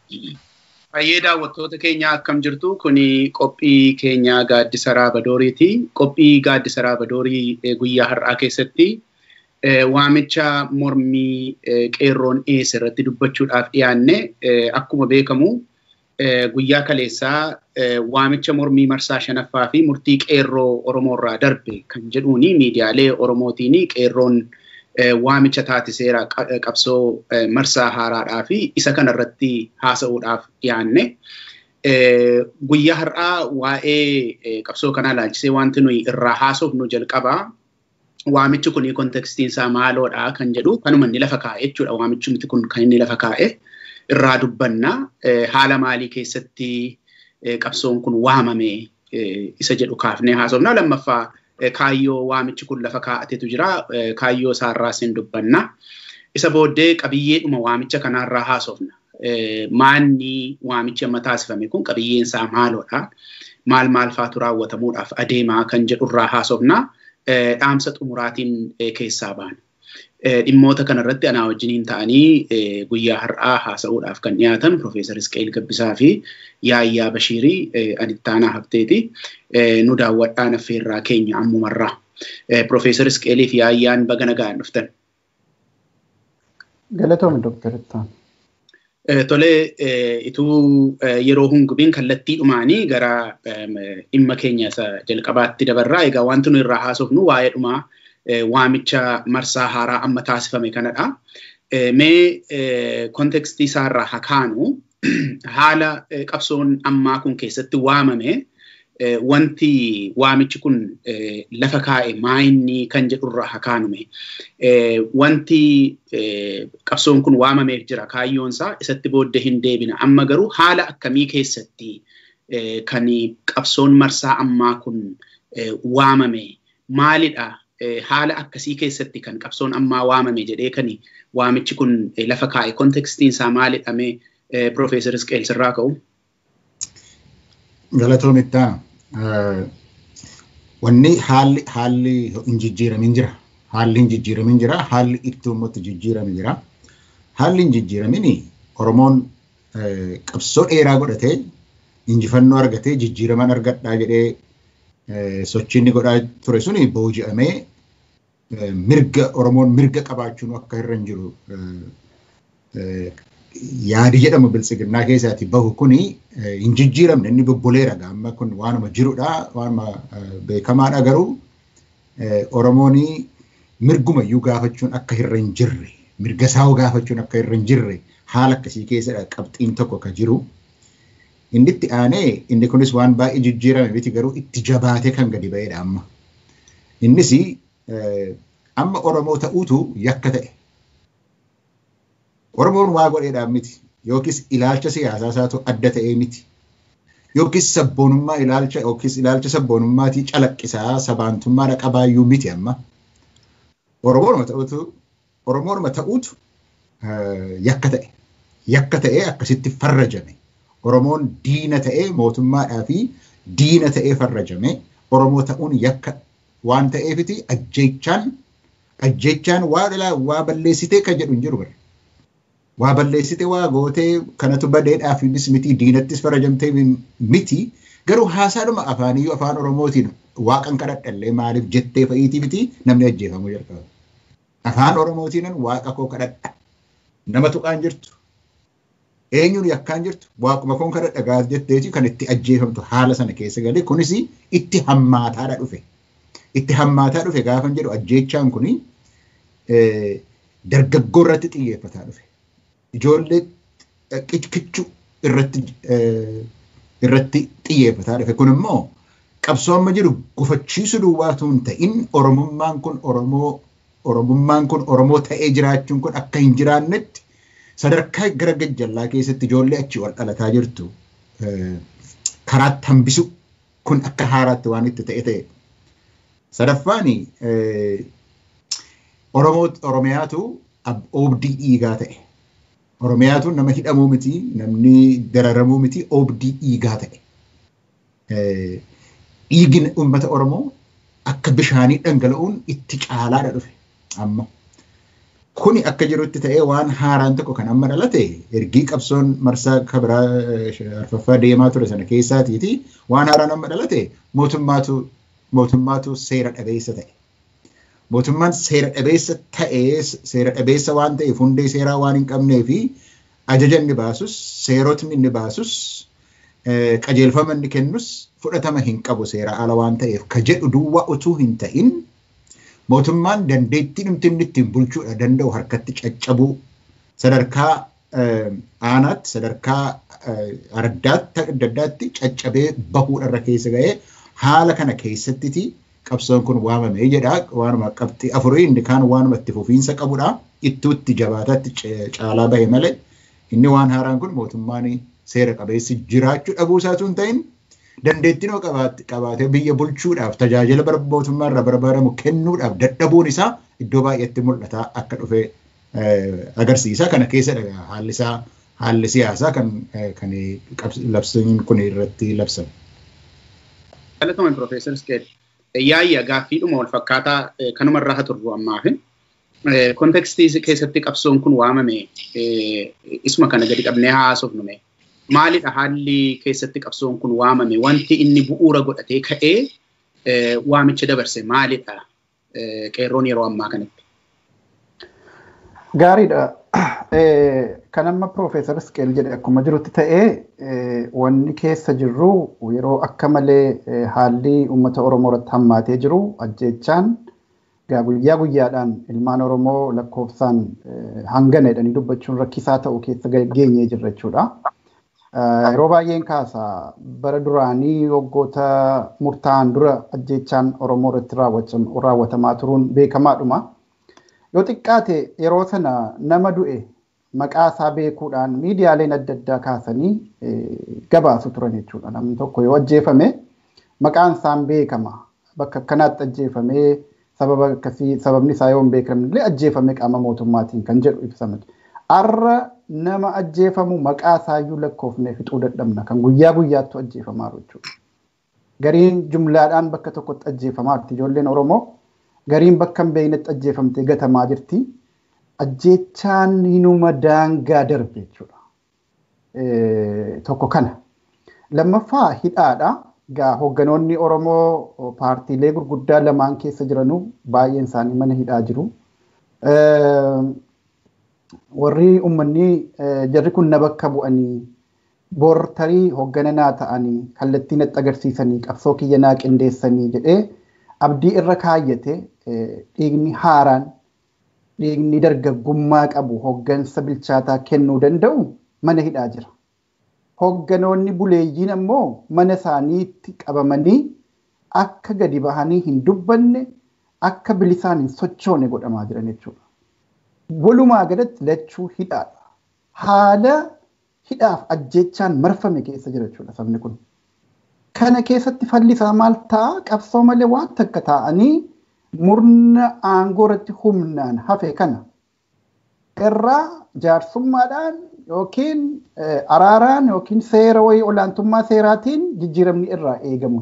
Baay'ee daawwattoota keenya akkam jirtu kuni qophii keenya gaaddisa Raabadooriiti. Qophii gaaddisa Raabadoorii guyyaa har'aa keessatti waamicha mormii qeerroon dhiyeesse irratti dubbachuudhaaf dhiyaanne akkuma beekamu guyyaa kaleessaa waamicha mormii marsaa shanaffaa fi murtii qeerroo Oromoorraa darbe kan jedhuuni miidiyaalee Oromootiin qeerroon waamicha taasiseera qabsoo marsaa haaraadhaa fi isa kanarratti haasa'uudhaaf dhiyaanne. Guyyaa har'aa waa'ee qabsoo kanaa ilaalchisee wanti nuyi irraa haasofnu jalqabaa. Waamichi kun kontekstiin isaa maaloodha kan jedhu kanuma inni lafa kaa'e jechuudha. Waamichumti kun kan inni lafa kaa'e irraa dubbanna. Haala maalii keessatti qabsoon kun waamame isa jedhu kaafnee haasofna. Lammaffaa kaayyoo waamichi kun lafa kaa'atetu jira. Kaayyoo isaarraas hin dubbanna. Isa booddee qabiyyeedhuma waamicha kanaarraa haasofna. Maanni waamichi amma taasifame kun qabiyyeen isaa maaloodha? Maal maal faatu raawwatamuudhaaf adeemaa kan jedhurraa haasofna. Dhaamsa xumuraatiin keessaa baana. Dhimmoota kanarratti anaa wajjiniin ta'anii guyyaa har'aa haasa'uudhaaf kan dhiyaatan Profeesar Isqeel Gabbisaa fi Yaayyaa Bashiirii Anittaanaa Habteeti. Nu daawwadhaan affeerraa keenya ammumarraa. Profeesar Isqeelii fi Yaayyaan baga nagaan dhuftan. Galatoomii Dooktar Ittaan. Tolee, ituu yeroo hungubiin kallattii dhumaanii gara dhimma keenya isa jalqabaatti dabarraa. Egaa wanti nu irraa haasofnu waa'ee dhumaa waamicha marsaa haaraa amma taasifame kanadha. Mee kontekstii isaarraa haa kaanu haala qabsoon ammaa kun keessatti waamame wanti waamichi kun lafa kaa'e maayinni kan jedhurraa haa kaanume. Wanti qabsoon kun waamameef jira kaayyoonsaa isatti booddee hin deebina. Amma garuu haala akkamii keessatti kan qabsoon marsaa ammaa kun waamame maalidha? Haala akkasii keessatti kan qabsoon ammaa waamame jedhee kan waamichi kun lafa kaa'e kontekstiin isaa maalidha mee Profeesar Isqeel sirraa ka'u? Galatoom Ittaa. Wanni haalli hin jijjiiramin jira. Haalli hin jijjiiramin jira. Haalli itti uummatti jijjiirame jira. Haalli hin jijjiiramin Oromoon qabsoo dheeraa godhatee injifannoo argatee jijjiiraman argadhaa jedhee sochii inni godhaa ture suni booji'amee mirga Oromoon mirga qabaachuun akka irra hin jiru yaadi jedhamu biltsiginnaa keessaati bahu kuni hin jijjiiramne inni bobboleera amma kun waanuma jirudha waanuma beekamaadha garuu Oromoon mirgumayyuu gaafachuun akka irra hin jirre mirga isaa gaafachuun akka irra hin jirre haala akkasii keessadha qabxiin tokko ka jiru. Inni itti aanee inni kunis waan baay'ee jijjiirame miti garuu itti jabaatee kan gadi ba'edha amma. Innis amma Oromoo ta'uutu yakka ta'e. Oromoon waa godheedhaan miti yookiis ilaalcha siyaasaa isaatu adda ta'ee miti yookiis sabboonummaa ilaalcha yookiis ilaalcha sabboonummaatii calaqqisaa sabaantummaadha qabaayyuu miti amma. Oromoonuma ta'uutu yakka ta'e. Yakka ta'ee akkasitti farrajame. Oromoon diina ta'ee mootummaadhaa fi diina ta'ee farrajame. Oromoo ta'uun yakka waan ta'eefiti ajjeechaan waa balleessitee kan jedhu hin jiru bara. Waa balleessitee waa gootee kanatu badeedhaafis miti diinattis farrajamtee miti garuu haasaadhuma afaaniyyuu afaan Oromootiin waaqan kadhadhallee maaliif jettee fa'iitii miti namni ajjeefamuu jalqaba. Afaan Oromootiin waaqa koo kadhadha. Nama tuqaan jirtu. Eenyuun yakkaan jirtu waaquma koon kadhadha gaaf jetteeti kan itti ajjeefamtu haala sana keessa galee kunis itti hammaataadha dhufe. Itti hammaataa dhufe gaafan jedhu ajjeechaan kuni dargaggoo irratti xiyyeeffataa dhufe. Ijoollee kichuu irratti xiyyeeffataa dhufe. Kun immoo qabsoo amma jiru gufachiisu duwwaatu hin ta'in Oromummaan kun Oromoo ta'ee jiraachuun kun akka hin jiraannetti sadarkaa gara gajjallaa keessatti ijoollee achi wal dhalataa jirtu karaatti hambisu kun akka haaraatti waan itti ta'e ta'e. Sadaffaan Oromiyaatu oobdii dhiigaa ta'e. Oromiyaatu nama hidhamuu miti, namni dararamuu miti, oobdii dhiigaa ta'e. Dhiigni uummata Oromoo akka bishaanii dhangala'uun itti caalaadha dhufe amma. Kuni akka jirutti ta'ee waan haaraan tokko kan amma dhalate ergii qabsoon marsaa kabiraa arfaffaa deemaa ture sana keessaatiiti waan haaraan amma dhalate mootummaatu seera dhabeessa ta'e. Mootummaan seera dhabeessa ta'ee seera dhabeessa waan ta'eef hundee seeraa waan hin qabnee fi ajaja inni baasus seerotni inni baasus qajeelfama inni kennus fudhatama hin qabu seera ala waan ta'eef ka jedhu duwwaa utuu hin ta'in mootummaan dandeettii dhumti inni ittiin bulchuudha danda'u harkatti caccabuu sadarkaa aanaatti sadarkaa ardaatti adda addaatti caccabee bahuudha irra keessa ga'ee haala kana keessattiti qabsoon kun waamame jedha. Waanuma qabxii afurii inni kaan waanuma itti fufiinsa qabudha. Ittuutti jabaataatti caalaa bahe malee inni waan haaraan kun mootummaan seera qabeessi jiraachuu dhabuu isaatu hin ta'in dandeettiin oo qabaatee biyya bulchuudhaaf tajaajila mootummaa irraa barbaadamu kennuudhaaf dadhabuun isaa iddoo baay'eetti mul'ataa akka dhufe agarsiisa. Kana keessa haalli isaa haalli siyaasaa kan labsiin kun irratti labsame. Galatoomi Piroofeesar Isqeel. Yaayya gaaffiidhuma wal fakkaataa kanumarraa haa turru ammaaf. Kontekstii keessatti qabsoon kun waamame isuma kana gadi qabnee haasofnume. Maalidha haalli keessatti qabsoon kun waamame? Wanti inni bu'uura godhatee ka'ee waamicha dabarse maalidha qeerroon yeroo ammaa kanatti? Gaariidha. Kan amma Piroofeesar Isqeel jedhe akkuma jirutti ta'ee wanni keessa jirru yeroo akka malee haalli uummata Oromoo irratti hammaatee jiru ajjeechaan guyyaa guyyaadhaan ilmaan Oromoo lakkoofsaan hangana jedhanii dubbachuun rakkisaa ta'u keessa geenyee jirra jechuudha. Yeroo baay'een kaasa bara duraanii waggoota murtaa'an dura ajjeechaan Oromoo irratti raawwatamaa turuun beekamaadhuma. Yoo xiqqaate yeroo sana nama du'e maqaa isaa beekuudhaan miidiyaaleen adda addaa kaasanii gabaasu turan jechuudha. Namni tokko yoo ajjeefame maqaan isaan beekama. Bakka akkanaatti ajjeefamee sababa akkasii sababni isaa yoo hin beekamne illee ajjeefame qaama mootummaatiin kan jedhu ibsame. Arra nama ajjeefamu maqaa isaayyuu lakkoofnee fixuu dadhabna kan guyyaa guyyaattu ajjeefamaa jechuudha. Gariin jumlaadhaan bakka tokkotti ajjeefamaa jirti ijoolleen Oromoo. Gariin bakka hin beeknetti ajjeefamtee gatamaa jirti. Ajjeechaan hinuma daangaa darbe jechuudha. Tokko kana. Lammaffaa hidhaadha. Egaa hoogganoonni Oromoo paartiilee gurguddaa lamaan keessa jiranuu baay'een isaanii mana hidhaa jiru. Warri uummanni jarri kun na bakka bu'anii boortarii hooggana naa ta'anii kallattii natti agarsiisanii qabsoo kiyya naa qindeessanii jedhee abdii irra kaayyate dhiigni haaraan dhiigni dargaggummaa qabu hooggansa bilchaataa kennuu danda'u mana hidhaa jira. Hoogganoonni buleeyyiin ammoo mana isaaniitti qabamanii akka gadi bahanii hin dubbanne akka bilisaan hin sochoone godhamaa jiran jechuudha. Walumaa galatti lachuu hidhaadha. Haala hidhaaf ajjeechaan marfame keessa jira jechuudha sabni kun. Kana keessatti falli isaa maal ta'a? Qabsoo malee waan takka taa'anii murna aangoo irratti humnaan hafe kana irraa jaarsummaadhaan yookiin araaraan yookiin seera wayii olaantummaa seeraatiin jijjiiramni irraa eegamu.